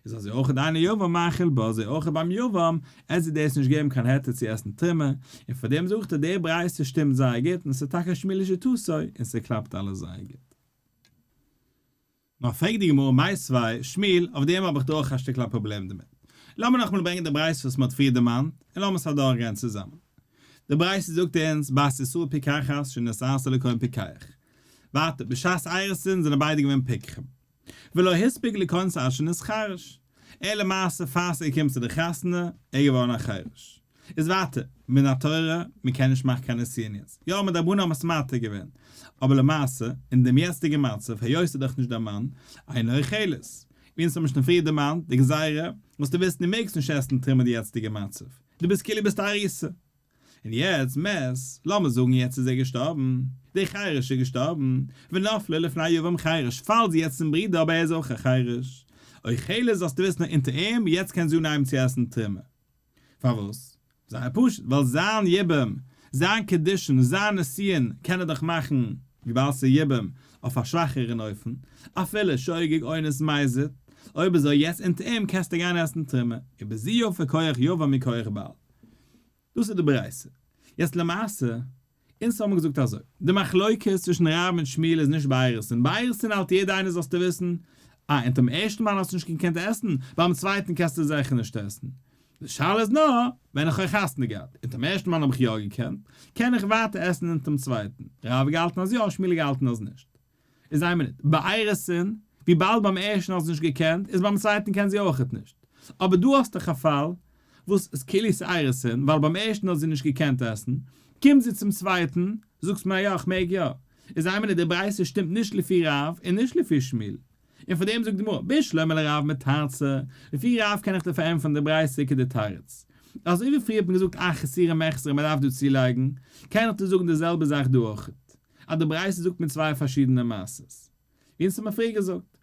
איז אזוי אויך אין יבם מאכיל בה, אזוי אויך ביים יבם, עס זי דאס נישט געבן קיין היתר צו עסן תרומה, און פאר דעם זאגט ער די ברייתא שטימט זייער גוט און עס איז טאקע שמואל לשיטתו און ס'קלאפט אלעס זייער גוט. נאר פרעגט די גמרא מיתיבי, שמואל, אויף דעם האב איך דא אויך א שטיקל א פראבלעם דערמיט. לאמיר נאכאמאל ברענגען די ברייתא וואס מען האט פריער דערמאנט, און לאמיר עס אדורכגיין צוזאמען. די ברייתא זאגט אונז, בת ישראל פיקחת שנשאתה לכהן פיקח. ווייטער, בשעת אירוסין זענען ביידע געווען פיקחים. ולא הספיק לכונסה עד שנתחרש. ער למעשה פאר ס'איז געקומען צו די חתונה, ער איז געווארן א חירש. איז ווייטער, מן התורה, מען קען נישט מאכן קיין נישואין יעצט. יא, מדרבנן האבן עס מתיר געווען. אבער למעשה, אין דעם יעצטיגן מצב, היות ס'איז דאך נישט דיין מאן, אינה אוכלת. ווי אונז האבן שוין פריער דערמאנט, די גזירה, זאלסטו וויסן דו מעגסט נישט עסן תרומה די יעצטיגע מצב. דו ביסט כאילו ביסט א ארוסה. און יעצט מת, לאמיר זאגן יעצט איז ער געשטארבן, דער חירש איז געשטארבן, ונפלה לפני יבם חירש, פאלט זי יעצט צום ברודער אבער ער איז אויך א חירש. אוכלת זאלסטו וויסן אונטער אים, יעצט קען זי אנהייבן צו עסן תרומה. פארוואס? זייער פשוט, ווייל זיין יבום, זיין קידושין, זיין נישואין קען ער דאך מאכן, וויבאלד ס'איז יבום, אויף א שוואכערן אופן, אפילו שוגג אונס מזיד, אויב אזוי יעצט אונטער אים קענסטו גיין עסן תרומה, ובזו יפה כח יבם מכח בעל. דאס איז די ברייתא. יעצט למעשה, אונז האבן געזאגט אזוי, די מחלוקת צווישן רב און שמואל איז נישט באירוסין, באירוסין האלט יעדער איינער זאלסטו וויסן, אה, אונטערן ערשטן מאן האסטו נישט געקענט עסן, ביים צווייטן קענסטו זיכער נישט עסן. די שאלה איז נאר, ווען איך האב חתונה געהאט, אונטערן ערשטן מאן האב איך יא געקענט, קען איך ווייטער עסן אונטערן צווייטן? רב האט געהאלטן אז יא, שמואל האט געהאלטן אז נישט. איז איין מינוט, באירוסין, וויבאלד ביים ערשטן האט זי נישט געקענט, איז ביים צווייטן קען זי אויכעט נישט. אבער דא האסטו דאך א פאל וואס איז כאילו ס'אירוסין, ווייל ביים ערשטן האט זי נישט געקענט עסן, קומט זי צום צווייטן, זאגסט מיר יא איך מעג יא. איז איין מינוט, די ברייתא שטימט נישט לפי רב און נישט לפי שמואל. און פאר דעם זאגט די גמרא, בשלמא לרב מתרצא, לפי רב קען איך דיר פארענטפערן די ברייתא כדתריץ. אזוי ווי פריער האט מען געזאגט א חסורי מחסרא מען דארף דא צולייגן, קען איך דיר זאגן די זעלבע זאך דא אויכעט. אז די ברייתא זאגט מיר צוויי פארשידענע מעשות. ווי אונז האט מען פריער געזאגט.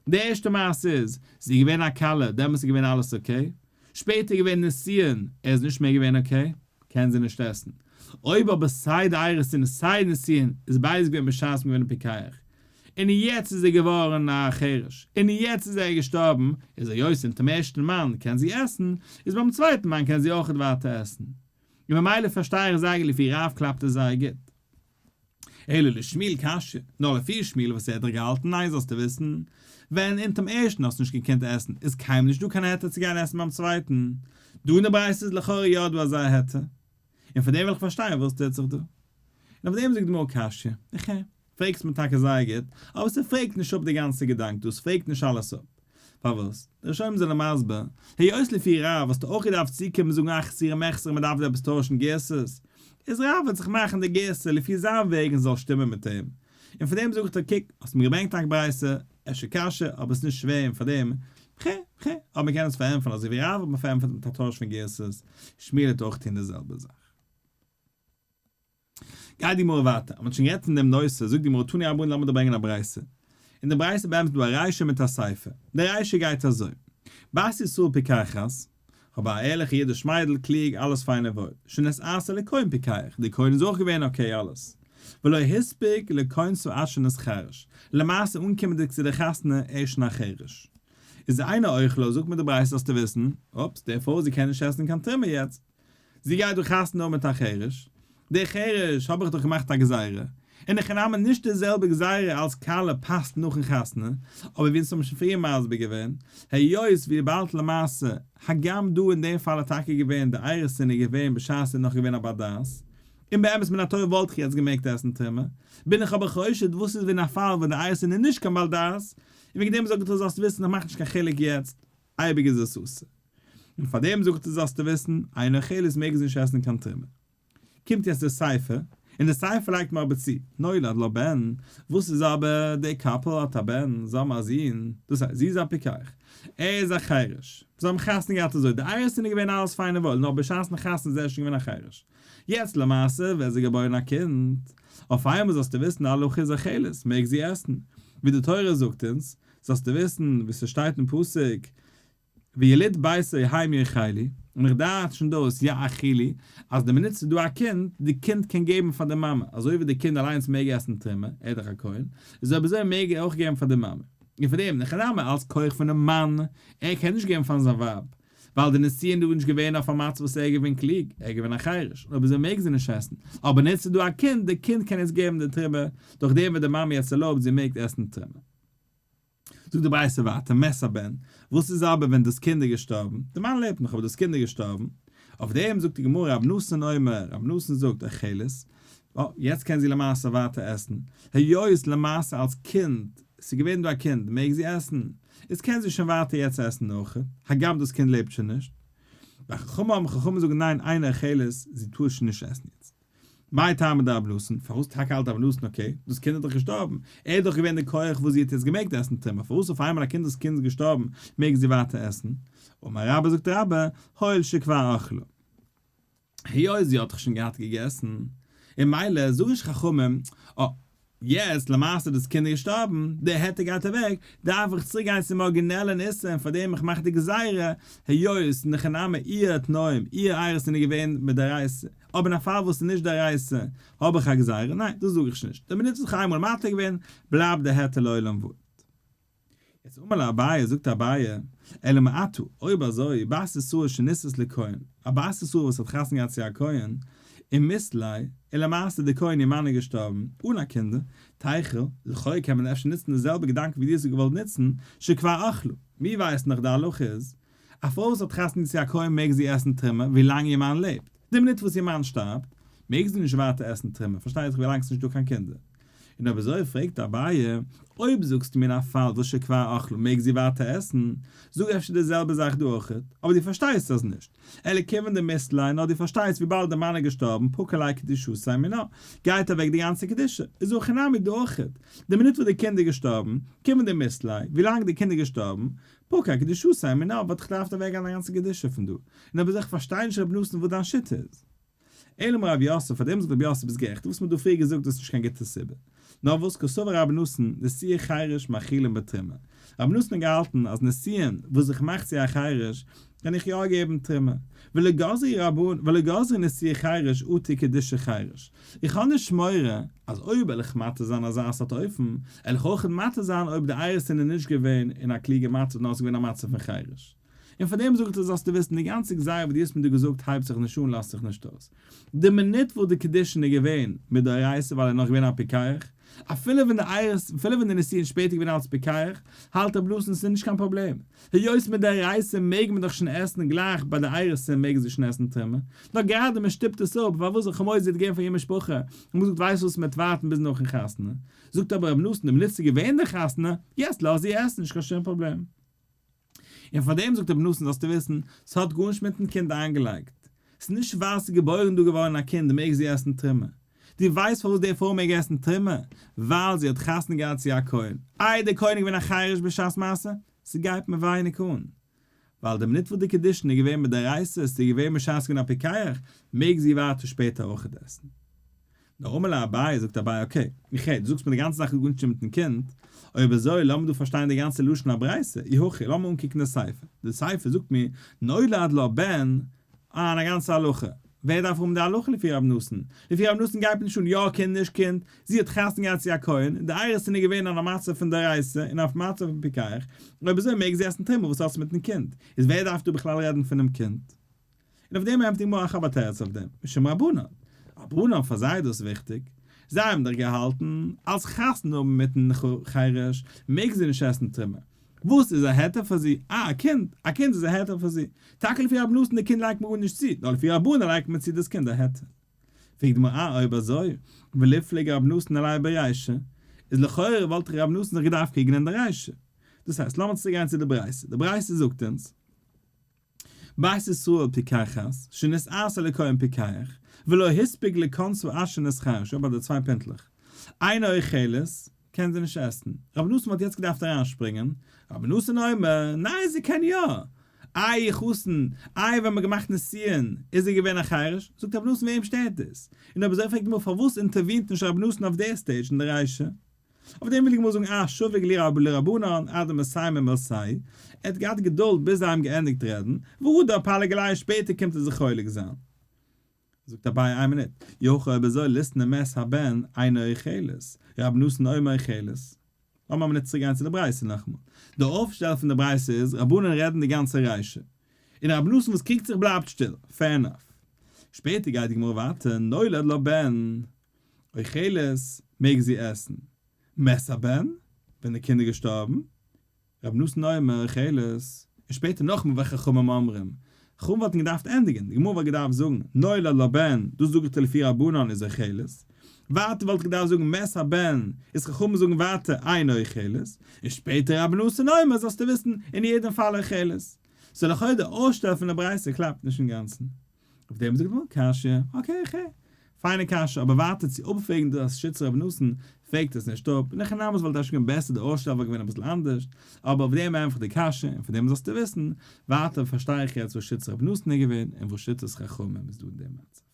די ערשטע מעשה איז, זי איז געווען א כלה, דעמאלטס איז געווען אלעס okay. שפעטער איז געווען נישואין, ער איז נישט מער געווען okay, קען זי נישט עסן. אויב אבער סיי די אירוסין און סיי די נישואין איז ביידעס געווען בשעת מ'איז געווען א פיקח, און יעצט איז ער געווארן א חירש, און יעצט איז ער געשטארבן, איז היות אונטערן ערשטן מאן קען זי עסן, איז ביים צווייטן מאן קען זי אויכעט ווייטער עסן. און ממילא פארשטיי איך זייער גוט לפי רב קלאפט עס זייער גוט. אלא לשמואל קשיא, נאר לפי שמואל וואס ער האט דאך געהאלטן ניין זאלסטו וויסן, ווען אונטערם ערשטן האסטו נישט געקענט עסן איז קיינמאל נישט דא קיין היתר צו גיין עסן ביים צווייטן, דא אין די ברייתא איז לכאורה יא דא אזא היתר, און פון דעם וויל איך פארשטיין וואס טוט זיך דא. און אויף דעם זאגט די גמרא קשיא, איך הער. פרעגסט מיר טאקע זייער גוט, אבער ס'פרעגט נישט אפ די גאנצע געדאנק דא, ס'פרעגט נישט אלעס אפ. פארוואס? די ראשונים זענען מסביר, היות לפי רב האסטו אויך געדארפט צוקומען זאגן א חסורי מחסרא מ'דארף דא עפעס טוישן גירסות, איז רב וועט זיך מאכן די גירסא לפי זיין וועג און ס'זאל שטימען מיט אים, און פאר דעם זאג איך דיר קוק, האסט מיר געברענגט א ברייתא, אפשר קשיא, אבער ס'נישט שווער און פאר דעם, ח ח, אבער מ'קען עס פארענטפערן אזוי ווי רב האט מיר פארענטפערט מיט א טויש פון גירסות, שמואל וועט אויך טון די זעלבע זאך. גייט די גמרא ווייטער, אז מ'האט שוין גערעדט פון דעם נושא, זאגט די גמרא תנו רבנן לאמיר דא ברענגען א ברייתא. אין די ברייתא באמת איז דא א רישא מיט א סיפא. די רישא גייט אזוי, בת ישראל פיקחת, כ'האב א ערליכע אידיש מיידל, קלוג, אלעס פיין און וואויל, שנתארסה לכהן פיקח, די כהן איז אויך געווען okay אלעס, ולא הספיק לכונסה עד שנתחרש, למעשה אנקומענדיג צו די חתונה ער איז שוין א חרש. איז אינה אוכלה, זאגט מיר די ברייתא זאלסטו וויסן, אופס, די פרוי זי קען נישט עסן קיין תרומה יעצט, זי גייט דאך חתונה האבן מיט א חרש, דער חרש האב איך דאך געמאכט א גזירה, אין הכי נמי נישט די זעלבע גזירה אלס כלה פאסט נאכן חתונה, אבער ווי אונז האבן שוין פריער מסביר געווען, היות וויבאלד למעשה, הגם דא אין דעם פאל איז טאקע געווען די אירוסין איז געווען בשעת ער איז נאך געווען א בר דעת, און באמת מן התורה וואלט איך יעצט געמעגט עסן תרומה, בין איך אבער חושד וואס איז ווען א פאל ווען די אירוסין איז נישט קיין בעל דעת, און וועגן דעם זאג איך דיר זאלסט וויסן איך מאך נישט קיין חילוק יעצט, אייביג איז עס אסור. און פאר דעם זאגט ער זאלסטו וויסן, אינה אוכלת מעג זי נישט עסן קיין תרומה. קומט יעצט די סיפא, און די סיפא לייגט מען אבער צו, נולד לה בן, וואס איז אבער, די couple האט א בן, זיי האבן א זון, דאס הייסט, זי איז א פיקח, ער איז א חירש, זיי האבן חתונה געהאט אזוי, די אירוסין איז געווען אלעס פיין און וואויל, נאר בשעת'ן חתונה איז ער שוין געווען א חירש. יעצט למעשה ווערט זי געבוירן א קינד, אויף איינמאל זאלסטו וויסן די הלכה איז אוכלת, מעג זי עסן, ווי די תורה זאגט אונז, זאלסטו וויסן, ווי ס'שטייט אין פסוק, ויליד ביתו הם יאכלו, און איך דרש'ן דאס יאכילו, אז די מינוט ס'איז דא א קינד, די קינד קען געבן פאר די מאמע, אזוי ווי די קינד אליינס מעג עסן תרומה, ער איז דאך א כהן, איז אויב אזוי מעג ער אויך געבן פאר די מאמע. און פאר דעם, אין הכי נמי אלס כח פונעם מאן, ער קען נישט געבן פאר זיין ווייב, ווייל די נישואין דא איז נישט געווען אויף א מצב וואס ער איז געווען קלוג, ער איז געווען א חירש, און אויב אזוי מעג זי נישט עסן, אבער נעצט איז דא א קינד, די קינד קען יעצט געבן די תרומה, דורך דעם ווערט די מאמע יעצט ערלויבט זי מעג עסן תרומה. זאגט די ברייתא ווייטער, מת הבן, וואס איז אבער ווען דאס קינד איז געשטארבן, די מאן לעבט נאך אבער דאס קינד איז געשטארבן, אויף דעם זאגט די גמרא רב נתן אומר, רב נתן זאגט אוכלת, אה, יעצט קען זי למעשה ווייטער עסן, היות למעשה אלס קינד, ס'איז געווען דא א קינד, מעג זי עסן, איז קען זי שוין ווייטער יעצט עסן אויך, הגם דאס קינד לעבט שוין נישט. וחכמים אומרים, חכמים זאגן ניין אינה אוכלת, זי טאר שוין נישט עסן יעצט. מאי טעמא דרבי נתן, פארוואס טאקע האלט רבי נתן okay, דאס קינד איז דאך געשטארבן, ער איז דאך געווען די כח וואס זי האט יעצט געמעגט עסן תרומה, פארוואס אויף איינמאל א קינד דאס קינד איז געשטארבן מעג זי ווייטער עסן? אמר רבה זאגט רבה, הואיל שכבר אכלה. היות זי האט דאך שוין געהאט געגעסן, און מילא זאגן נישט חכמים, אה, יעצט למעשה דאס קינד איז געשטארבן, די היתר גייט אוועק, דארף איך צוריק גיין צום ארגינעלען איסור און פארדעם איך מאך די גזירה, היות אין הכי נמי איר תנאים, איר אירוסין זענען געווען מדאורייתא, אבער אין א פאל וואס איז נישט דאורייתא האב איך א גזירה, ניין דאס זאג איך שוין נישט, די מינוט וואס איך האב איינמאל מתיר געווען, בלייבט די היתר לעולם ועד. יעצט אמר ליה אביי, זאגט אביי, אלא מעתה, אויב אזוי, בת ישראל שנישאת לכהן, א בת ישראל וואס האט חתונה געהאט צו א כהן, ומית ליה, און למעשה די כהן איר מאן איז געשטארבן, אן א קינדער, תיכול, לכאו' קען מען אפשר נוצן די זעלבע געדאנק ווי דו האסט געוואלט נוצן, שכבר אכלה, מיר ווייסן דאך די הלכה איז, א פרוי וואס האט חתונה צו א כהן מעג זי עסן תרומה ווי לאנג איר מאן לעבט, די מינוט וואס איר מאן שטארבט, מעג זי נישט ווייטער עסן תרומה, פארשטייט זיך ווי לאנג ס'נישט דא קיין קינדער. און אויב אזוי פרעגט אביי, אויב זאגסטו מיר אין א פאל וואס שכבר אכלה מעג זי ווייטער עסן, זאג אפשר די זעלבע זאך דא אויכעט, אבער דו פארשטייסט אז נישט, אלא כיוון דמית ליה, נאר דו פארשטייסט וויבאלד די מאן איז געשטארבן פקע ליה קדושתיה מינה, גייט אוועק די גאנצע קדושה, איז הכי נמי דא אויכעט, די מינוט וואס די קינד איז געשטארבן, כיוון דמית ליה, ווילאנג די קינד איז געשטארבן, פקע קדושתיה מינה, וואלט איך געדארפט אוועקגיין די גאנצע קדושה פון דא, און אויב אזוי איך פארשטיי נישט רבי נתן וואס דיין שיטה איז. אלא אמר רב יוסף, פאר דעם זאגט רב יוסף ביסט גערעכט, וואס מ'האט דא פריער געזאגט דאס איז נישט קיין גוטע סיבה. נאר וואס קסבר רבי נתן, נשואי חירש מאכילין בתרומה. רבי נתן האט געהאלטן אז נישואין וואס איך מאך צו א חירש, קען איך יא געבן תרומה. ולא גזרו רבנן, ולא גזרו נשואי חירש אטו קידושי חירש. איך האב נישט מורא אז אויב וועל איך מתיר זיין אזא סארט אופן, וועל איך אויך מתיר זיין אויב די אירוסין איז נישט געווען אין א קלוגע מצב נאר עס איז געווען א מצב פון חירש. און פאר דעם זאגט ער זאלסטו וויסן די גאנצע גזירה וואס דו האסט מיר דא געזאגט הייבט זיך נישט אן לאזט זיך נישט אויס. די מינוט וואס די קידושין איז געווען מדאורייתא ווייל ער איז נאך געווען א פיקח, אפילו ווען די אירוס, אפילו ווען די נישואין שפעטער געווען אלץ פיקח, האלט רבי נתן ס'איז נישט קיין פראבלעם. היות מדאורייתא מעג מען דאך שוין עסן גלייך ביי די אירוסין מעגן זיי שוין עסן תרומה, נאר גראדע מען שטופט עס אפ פארוואס זיך חמור זי האט געגעבן פאר איר משפחה און געזאגט ווייסט וואס מען וועט ווארטן ביז נאכן חתונה, זאגט אבער רבי נתן די מינוט ס'איז געווען די חתונה, יעצט לאז זי עסן נישט קיין שום פראבלעם. און פאר דעם זאגט רבי נתן זאלסטו וויסן, ס'האט גארנישט מיטן קינד איינגעלייגט, ס'איז נישט ווייל ס'איז געבוירן דא געווארן א קינד מעג זי עסן תרומה, דו ווייסט פארוואס די פרוי מעג עסן תרומה? ווייל זי האט חתונה געהאט צו א כהן, איי דער כהן איז געווען א חירש בשעת מעשה? ס'גייט מיר ווייניג אן, ווייל די מינוט וואס די קידושין איז געווען מדאורייתא, ס'איז געווען בשעת ס'איז געווען א פיקח, מעג זי ווייטער שפעטער אויכעט עסן. נאר אמר ליה אביי, זאגט אביי, okay, איך הער, דו זאגסט מיר די גאנצע זאך האט גארנישט צו טון מיטן קינד, אויב אזוי לאמיר דא פארשטיין די גאנצע לשון הברייתא, אי הכי, לאמיר אנקוקן די סיפא, די סיפא זאגט מיר, נולד לה בן, אן א גאנצע הלכה, ווער דארף האבן די הלכה לפי רב נתן? לפי רב נתן גייט מיר נישט אן יא קינד נישט קינד, זי האט חתונה געהאט צו א כהן, און די אירוסין איז געווען אין א מצב פון דאורייתא און אויף מצב פון פיקח, אויב אזוי מעג זי עסן תרומה וואס האט עס מיטן קינד? איז ווער דארף דא בכלל רעדן פונעם קינד? און אויף דעם ענטפערט די גמרא איך האב א תירוץ אויף דעם, משום רבנן, רבנן פאר זיי איז דאס וויכטיג, זיי האבן דאך געהאלטן אז חתונה האבן מיטן חירש מעג זי נישט עסן תרומה, וואס איז א היתר פאר זי? אה, א קינד! א קינד איז א היתר פאר זי. טאקע לפי רבי נתן די קינד לייגט מען גארנישט צו, נאר לפי רבנן לייגט מען צו דאס קינד א היתר. פרעגט די גמרא, אה, אויב אזוי, וליפלוג רבי נתן עליה ברישא, איז לכאורה וואלט דאך רבי נתן זיך געדארפט קריגן אין די רישא. דאס הייסט, לאמיר צוריק גיין צו די ברייתא. די ברייתא זאגט אונז, בת ישראל פיקחת, שנשאתה לכהן פיקח, ולא הספיק לכנסה עד שנתחרשה, ביי די צוויי פינטלעך. אינה אוכלת, קען זי נישט עסן. רבי נתן וואלט יעצט געדארפט אריינשפרינגען, רבי נתן אומר, ניין זי קען יא! איי איר חתן, איי ווען מ'האט געמאכט נישואין איז ער געווען א חירש, זאגט רבי נתן וועם שטערט דאס? און אויב אזוי פרעגט די גמרא פארוואס אינטערווינט נישט רבי נתן אויף די stage אין די רישא? אויף דעם וויל די גמרא זאגן אה שביק להו לרבנן עד דמסיימי מילתייהו, ער האט געהאט געדולד ביז זיי האבן געענדיגט רעדן, והדר פליג עלייהו שפעטער קומט ער זיך חולק זיין. זאגט אביי איין מינוט, אי הכי אויב אזוי ליתני מת הבן אינה אוכלת, רבי נתן אומר אוכלת. לאמיר א מינוט צוריק גיין צו די ברייתא נאכאמאל. די אויפשטעל פון די ברייתא איז, רבנן רעדן די גאנצע רישא. און רבי נתן וואס קריגט זיך בלייבט שטיל. Fair enough. שפעטער גייט די גמרא ווייטער, נולד לה בן, אוכלת, מעג זי עסן. מת הבן, ווען די קינד איז געשטארבן, רבי נתן אומר אוכלת, און שפעטער נאכמער וחכמים אומרים, חכמים וואלטן געדארפט ענדיגן, די גמרא וואלט געדארפט זאגן, נולד לבן, דאס זאג איך דיר לפי רבנן איז אוכלת, ווייטער וואלט איך געדארפט זאגן מת הבן, איז חכמים זאגן ווייטער אינה אוכלת, און שפעטער רבי נתן אומר זאלסטו וויסן, אין יעדן פאל אוכלת. סאו לכאו' די אויסשטעל פון די ברייתא קלאפט נישט אינגאנצן. אויף דעם זאגט די גמרא קשיא, okay okay, פיינע קשיא, אבער ווייטער צו אפפרעגן דאס שיטת רבי נתן, פרעגט עס נישט אפ, אין הכי נמי וואלט אפשר געווען בעסער די אויסשטעל וואלט געווען אביסל אנדערש, אבער אויף דעם ענטפערט די קשיא, און פון דעם זאלסטו וויסן, ווייטער פארשטיי איך יעצט וואס שיטת רבי נתן איז געווען, און וואס שיטת חכמים איז דא אין דעם מצב.